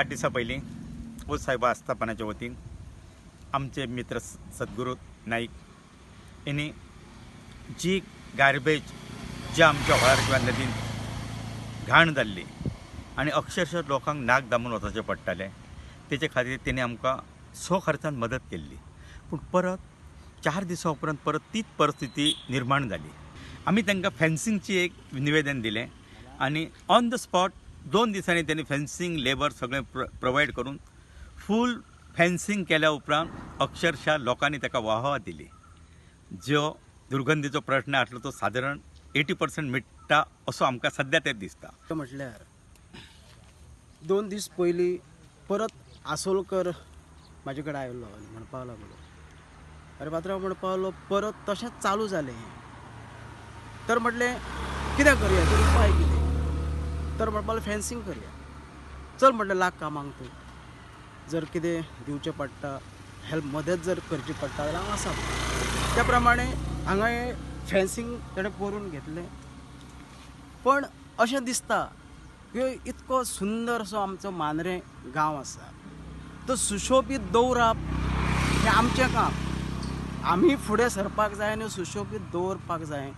8 दिसां पयलीं ओ सायबा आस्थापनाच्या वतीन आमचे मित्र सद्गुरू नाईक यांनी जी गार्बेज जी आमच्या व्हाळार किंवा नदीन घाण जाल्ली आनी अक्षरशः लोकांक नाक दामून वचचें पडटालें, तेचे खातीर तेणी आमकां सो खर्चान मदत केल्ली. पूण परत 4 दिसां उपरांत परत तीच परिस्थिती निर्माण जाली. आमी तांकां फेन्सिंगची एक निवेदन दिलें आनी ऑन the spot 2 दिसांनी त्यांनी फेन्सिंग लेबर सगळें प्रोवायड करून फूल फेन्सिंग केल्या उपरांत अक्षरशः लोकांनी ताका वाहवा दिली. जो दुर्गंधीचो प्रश्न आसलो तो सादारण 80% मिट्टा असो आमकां सद्या ते दिसता. म्हटल्यार 2 दीस पयलीं परत आसोलकर म्हाजे कडेन आयलो आनी म्हणपाक लागलो, अरे पात्रांव म्हणपाक लागलो परत तशेंच चालू जालें हें. तर म्हटलें कितें करया, तर उपाय कितें? तर म्हणपाक लागलो फेन्सिंग करया. चल म्हटलें लाग कामाक तूं, जर कितें दिवचें पडटा हेल्प मदत जर करची पडटा जाल्यार हांव आसा. त्या प्रमाणे हांगा हें फेन्सिंग ताणें करून घेतलें. पण अशें दिसता की इतको सुंदर असो आमचो मांद्रें गांव आसा, तो सुशोबीत दवरप हें आमचें काम. आमी फुडें सरपाक जाय आनी सुशोबीत दवरपाक जाय.